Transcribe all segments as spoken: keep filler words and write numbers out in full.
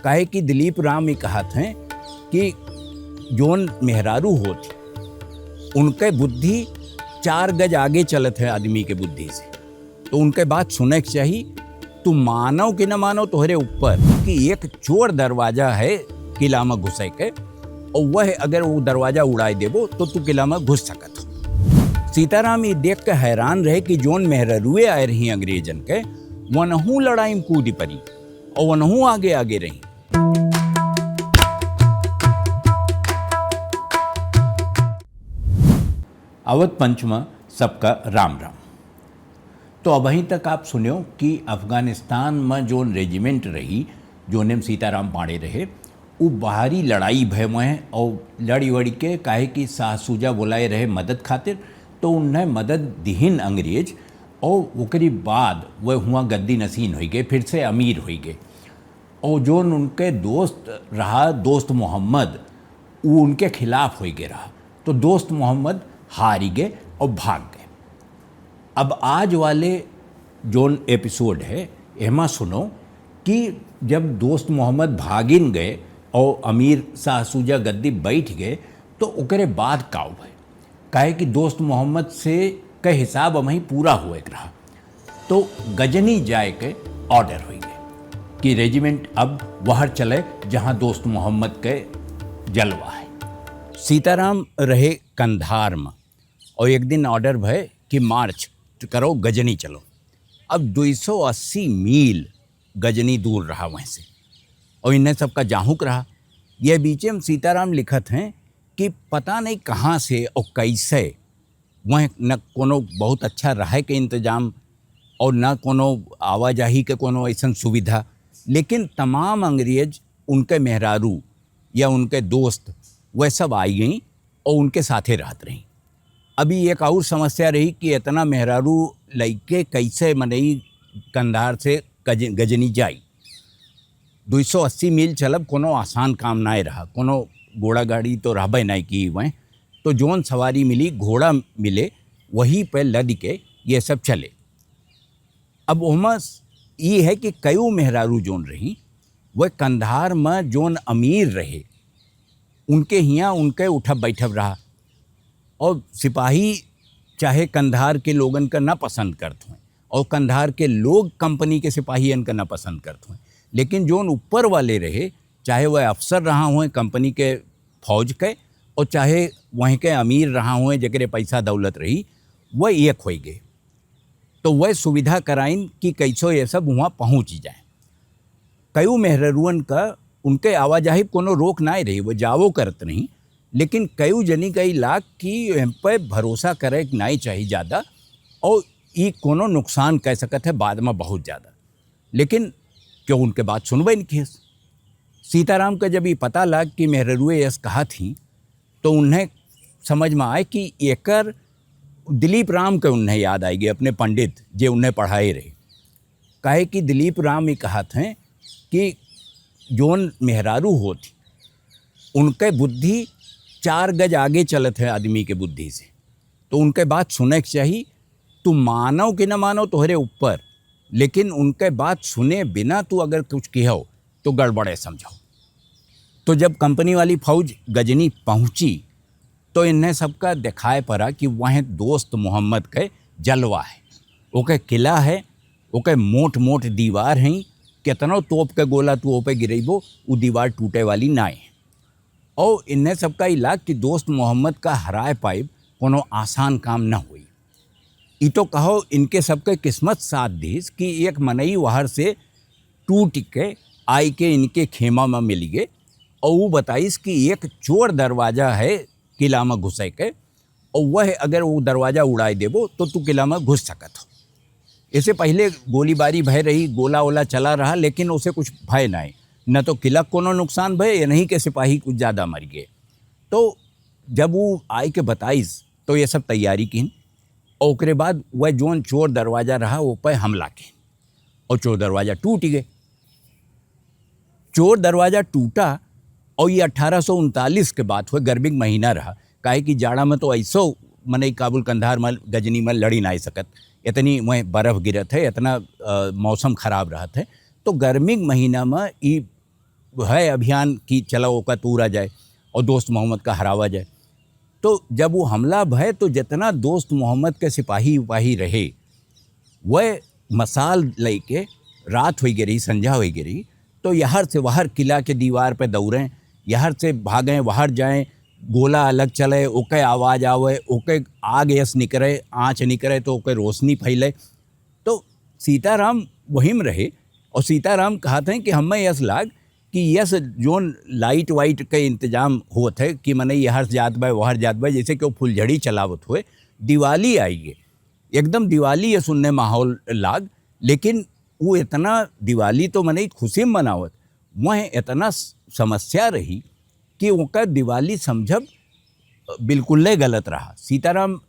काहे कि दिलीप राम ई कहत हैं कि जौन मेहरारू होत, उनके बुद्धि चार गज आगे चलत है आदमी के बुद्धि से। तो उनके बात सुने के चाही। तू मानो कि न मानो, तोहरे ऊपर, कि एक चोर दरवाजा है किला में घुसे के, और वह अगर वो दरवाजा उड़ाई देबो तो तू किला में घुस सकत हो। सीताराम ई देख के हैरान रहे कि जौन मेहररुए आए रही अंग्रेजन के, वनहू लड़ाई में कूदी पड़ी और वनहू आगे आगे रही। अवध पंच में सबका राम राम। तो अबहीं तक आप सुन्यो कि अफगानिस्तान में जौन रेजिमेंट रही, जौने में सीताराम पांडे रहे, उ बाहरी लड़ाई भय में और लड़ी वड़ी के, काहे कि शाह शुजा बुलाए रहे मदद खातिर, तो उन्हें मदद दिहिन अंग्रेज, और ओकरी बाद वह हुआ गद्दी नशीन होई गए, फिर से अमीर होई गए। और जौन उनके दोस्त रहा, दोस्त मोहम्मद, वो उनके खिलाफ होई गए रहा, तो दोस्त मोहम्मद हारी गए और भाग गए। अब आज वाले जौन एपिसोड है, एमा सुनो कि जब दोस्त मोहम्मद भागिन गए और अमीर शाह शुजा गद्दी बैठ गए, तो ओकरे बाद का हुए, काहे कि दोस्त मोहम्मद से के हिसाब अबहीं पूरा हुए के रहा। तो गजनी जाए के ऑर्डर होई गए कि रेजिमेंट अब वहर चले, जहाँ दोस्त मोहम्मद के जलवा है। सीताराम रहे कंधार में, और एक दिन ऑर्डर भय कि मार्च करो, गजनी चलो। अब दो सौ अस्सी मील गजनी दूर रहा वहीं से, और इन्हें सबका जाहूक रहा। ये बीचे में सीताराम लिखत हैं कि पता नहीं कहाँ से और कैसे, वहीं न कोनो बहुत अच्छा रहे के इंतजाम और न कोनो आवाजाही के कोनो ऐसन सुविधा, लेकिन तमाम अंग्रेज, उनके मेहरारू या उनके दोस्त, वह सब आई गई और उनके साथे रहत रही। अभी एक और समस्या रही कि इतना मेहरारू लइके कैसे मनई कंधार से गज-, गजनी जाई। दो सौ अस्सी मील चलब कोनो आसान काम नाय रहा, कोनो घोड़ा गाड़ी तो रहबे नाय की वह। तो जौन सवारी मिली, घोड़ा मिले, वही पे लद के ये सब चले। अब ओहमा स-, ई है कि कयू मेहरारू जौन रही, वह कंधार में जौन अमीर रहे, उनके हियाँ उनके उठब बैठब रहा। और सिपाही चाहे कंधार के लोगन का ना पसंद करत हुए, और कंधार के लोग कंपनी के सिपाहियन का ना पसंद करत हुए, लेकिन जौन ऊपर वाले रहे, चाहे वह अफसर रहा हुए कंपनी के फौज के, और चाहे वहीं के अमीर रहा हुए, जेकरे पैसा दौलत रही, वह एक होई गए। तो वह सुविधा कराइन कि कैसो ये सब वहाँ पहुँच जाए। कयू मेहररुअन का उनके आवाजाही कोनो रोक नाय रही, वो जावो करत रही, लेकिन कयू जनी का ई लाग कि एम पे भरोसा करे के नाय चाही ज्यादा, और ई कोनो नुकसान कह सकत है बाद में बहुत ज्यादा। लेकिन क्यों उनके बात सुनबे नहीं किस। सीताराम का जब ई पता लाग कि मेहररुए यस कहा थी, तो उन्हें समझ में आए कि एकर दिलीप राम के उन्हें याद आएगी, अपने पंडित जे उन्हें पढ़ाए रहे। काहे कि दिलीप राम ही कहत हैं कि जौन मेहरारू होती, उनके बुद्धि चार गज आगे चलत है आदमी के बुद्धि से। तो उनके बात सुने के चाही। तू मानो कि न मानो, तोहरे ऊपर, लेकिन उनके बात सुने बिना तू अगर कुछ किहो, तो गड़बड़े समझो। तो जब कंपनी वाली फौज गजनी पहुंची, तो इन्हें सबका दिखाए पड़ा कि वह दोस्त मोहम्मद के जलवा है, ओके किला है, ओके मोट मोट दीवार हैं, कितनो तोप के गोला तू ओपे गिरेबो, उ दीवार टूटे वाली ना है। और इन्हें सबका इलाज कि दोस्त मोहम्मद का हराए पाइब कोनो आसान काम न होई। ई तो कहो, इनके सबके किस्मत साथ दीस कि एक मनई वहर से टूट के आई के इनके खेमा में मिल गए, और वो बताइस कि एक चोर दरवाजा है किला में घुसे के, और वह अगर वो दरवाजा उड़ाई देबो, तो तू किला में घुस सकत हो। इससे पहले गोलीबारी भय रही, गोला ओला चला रहा, लेकिन उसे कुछ भय नहीं, न तो किला कोनो नुकसान भय, या नहीं के सिपाही कुछ ज्यादा मर गए। तो जब वो आई के बताइस, तो ये सब तैयारी कीन, और ओकरे बाद वह जोन चोर दरवाजा रहा, वो पे हमला कीन, और चोर दरवाजा टूट गए। चोर दरवाजा टूटा, और ये अठारह सौ उनतालीस के बात हुए, गर्मी के महीना रहा, काहे कि जाड़ा में तो ऐसो मनई काबुल कंधार में, गजनी में लड़ी ना सकत, इतनी वह बर्फ गिरत है, इतना, अ, मौसम खराब रहत है। तो गर्मी के महीना में ई है अभियान कि चलो ओका तूरा जाए और दोस्त मोहम्मद का हरावा जाए। तो जब वो हमला भय, तो जितना दोस्त मोहम्मद के सिपाही उपाही रहे, वह मसाल लेके, रात होई गई रही, संझा होई गई रही, तो यहर से वहर किला के दीवार पे दौड़ें, यहर से भागें, वहर जाएं, गोला अलग चले, ओके आवाज आवे, ओके आग यस निकरे, आँच निकरे, तो ओके रोशनी फैले। तो सीताराम वही में रहे, और सीताराम कहत हैं कि हमें यस लाग कि यस जोन लाइट वाइट के इंतजाम होत है कि मने यहर जात बा, वहर जात बा, जैसे कि वो फुलझड़ी चलावत हुए, दिवाली आई है, एकदम दिवाली यस उन्हें माहौल लाग। लेकिन वो इतना दिवाली तो मने खुशी में मनावत, वह इतना स-, समस्या रही कि ओकर दिवाली समझब बिल्कुल ले गलत रहा। सीताराम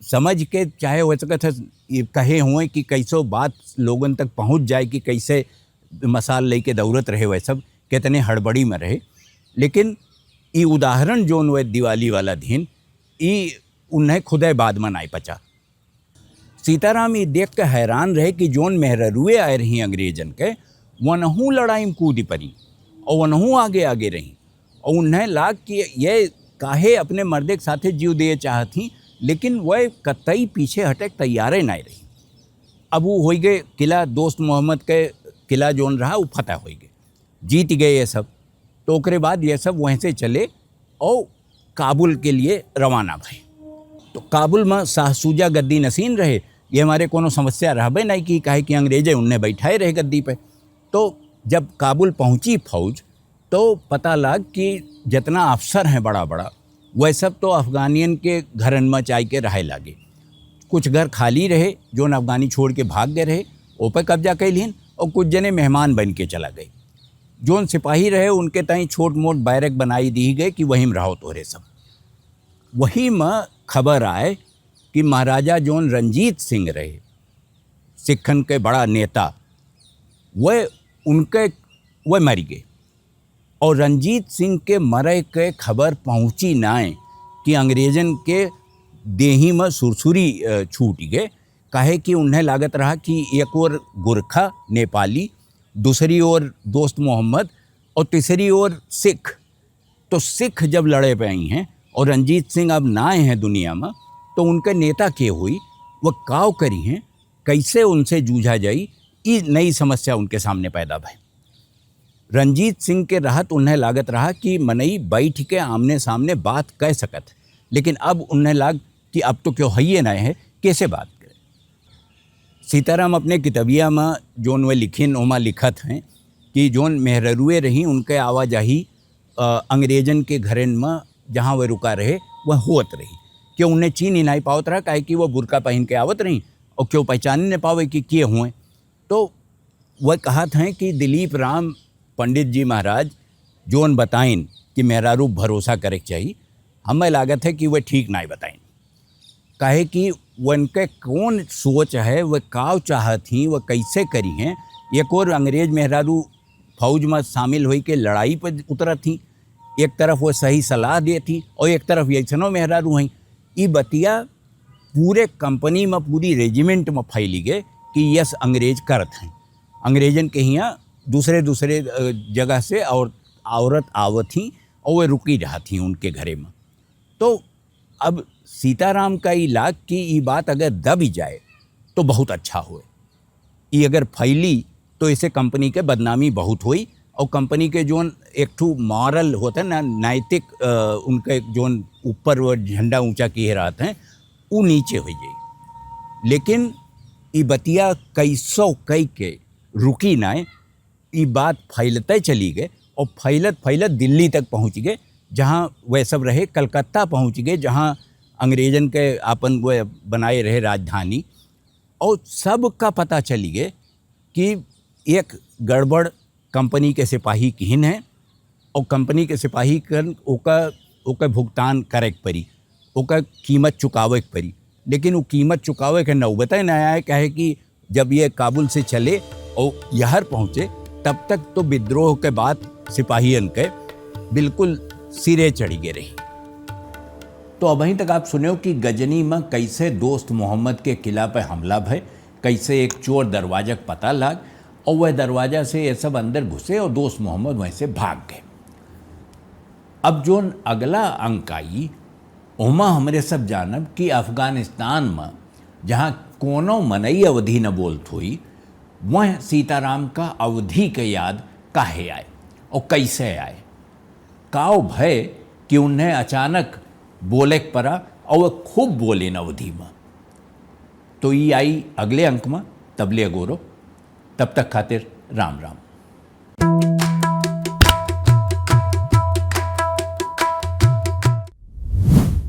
समझ के, चाहे हो सकत है ये कहे हुए कि कैसो बात लोगन तक पहुँच जाए कि कैसे मसाल लेके दौड़त रहे, वह सब कितने हड़बड़ी में रहे। लेकिन ई उदाहरण जोन वह दिवाली वाला दिन, ई उन्हें खुदे बाद में नाई पचा। सीताराम ई देख के हैरान रहे कि जोन मेहररुए आए रही अंग्रेजन के, वनहू लड़ाई में कूदी पड़ी और वनहू आगे आगे रही, और उन्हें लाग कि ये काहे अपने मर्दे के साथे जीव दिए चाहत ही, लेकिन वह कतई पीछे हटे के तैयारे नाई रही। अब वो होई गए किला, दोस्त मोहम्मद के किला जोन रहा, वो फतह होई गए, जीत गए ये सब। तो ओकरे बाद ये सब वहीं से चले और काबुल के लिए रवाना भए। तो काबुल में शाह शुजा गद्दी नशीन रहे, ये हमारे कोनो समस्या रहबे नहीं की, काहे कि अंग्रेजे उनने बैठाए रहे गद्दी पे। तो जब काबुल पहुँची फौज, तो पता लग कि जितना अफसर हैं बड़ा बड़ा, वह सब तो अफगानियन के घरन में जाए के रहे लागे। कुछ घर खाली रहे, जोन अफगानी छोड़ के भाग गए रहे, ओ पे कब्जा कैलिन, और कुछ जने मेहमान बन के चला गए। जोन सिपाही रहे, उनके ताईं छोट मोट बैरक बनाई दी गए कि वहीं में रहो तोहरे सब। वही में खबर आए कि महाराजा जोन रंजीत सिंह रहे, सिखन के बड़ा नेता, वह उनके, वह मर गए। और रंजीत सिंह के मरे के खबर पहुँची नाय कि अंग्रेजन के देही में सुरसुरी, अ, छूट गए, काहे कि उन्हें लागत रहा कि एक ओर गोरखा नेपाली, दूसरी ओर दोस्त मोहम्मद और तीसरी ओर सिख। तो सिख जब लड़े पे आई हैं और रंजीत सिंह अब ना आए हैं दुनिया में, तो उनके नेता के हुई, वो काव करी हैं, कैसे उनसे जूझा जाई, ई नई समस्या उनके सामने पैदा भई। रंजीत सिंह के रहत उन्हें लागत रहा कि मनई बैठ के आमने सामने बात कह सकत, लेकिन अब उन्हें लाग कि अब तो क्यों हइये ना है, कैसे बात करे। सीताराम अपने कितबिया में जोन वे लिखिन, ओमा लिखत हैं कि जोन मेहररुए रही, उनके आवाजाही, अ, अंग्रेजन के घरन में जहाँ वे रुका रहे, वह होत रही। क्यों उन्हें चीन ही नहीं पावत रहा, काहे कि वो बुरका पहन के आवत रही और क्यों पहचान नहीं पावे कि के हुए। तो वह कहत हैं कि दिलीप राम पंडित जी महाराज जोन बताइन कि मेहरारू भरोसा करे के चाही, हमें लागत है कि वह ठीक नहीं बताइन। काहे कि वनके कौन सोच है, वह काव चाहत ही, वह कैसे करी हैं। एक ओर अंग्रेज मेहरारू फौज में शामिल होई के लड़ाई पर उतरत ही, एक तरफ वह सही सलाह देत ही और एक तरफ ऐसनो मेहरारू हैं। ई बतिया पूरे कंपनी में, पूरी रेजिमेंट में फैली गए कि यस, अंग्रेज करत हैं। अंग्रेजन के हियाँ दूसरे दूसरे, अ, जगह से और औरत आवत ही और वे रुकी रहत ही उनके घरे में। तो अब सीताराम का ई लाग कि ई बात अगर दबी जाए तो बहुत अच्छा होए। ई अगर फैली तो इसे कंपनी के बदनामी बहुत होई और कंपनी के जोन एक ठो मॉरल होते ना, नैतिक, अ, उनके जोन ऊपर वो झंडा ऊंचा किए रहते हैं, वो नीचे हो जाई। लेकिन ई बतिया कैसो कई के रुकी नाय, ई बात फैलते चली गए और फैलत फैलत दिल्ली तक पहुँच गए, जहाँ वह सब रहे, कलकत्ता पहुँच गए, जहाँ अंग्रेजन के आपन वह बनाए रहे राजधानी। और सबका पता चली गए कि एक गड़बड़ कंपनी के सिपाही किहिन है और कंपनी के सिपाही कन ओका, ओकर भुगतान करे के पड़ी, ओकर कीमत चुकावे के पड़ी। लेकिन वो कीमत चुकावे के नौबते ना आए, काहे कि जब ये काबुल से चले और यहर पहुँचे, तब तक तो विद्रोह के बात सिपाहियन के बिल्कुल सिरे चढ़ी गए रही। तो अबहीं तक आप सुने हो कि गजनी में कैसे दोस्त मोहम्मद के किला पे हमला भय, कैसे एक चोर दरवाजा के पता लाग, और वह दरवाजा से ये सब अंदर घुसे और दोस्त मोहम्मद वहीं से भाग गए। अब जोन अगला अंक आई, ओमा हमरे सब जानब कि अफगानिस्तान में जहाँ कोनो मनई अवधी न बोलत होई, वह सीताराम का अवधी के याद काहे आए और कैसे आए? काव भय कि उन्हें अचानक बोले के पड़ा और वह खूब बोलिन अवधी में? तो ई आई अगले अंक में। तबले अगोरो, तब तक खातिर राम राम।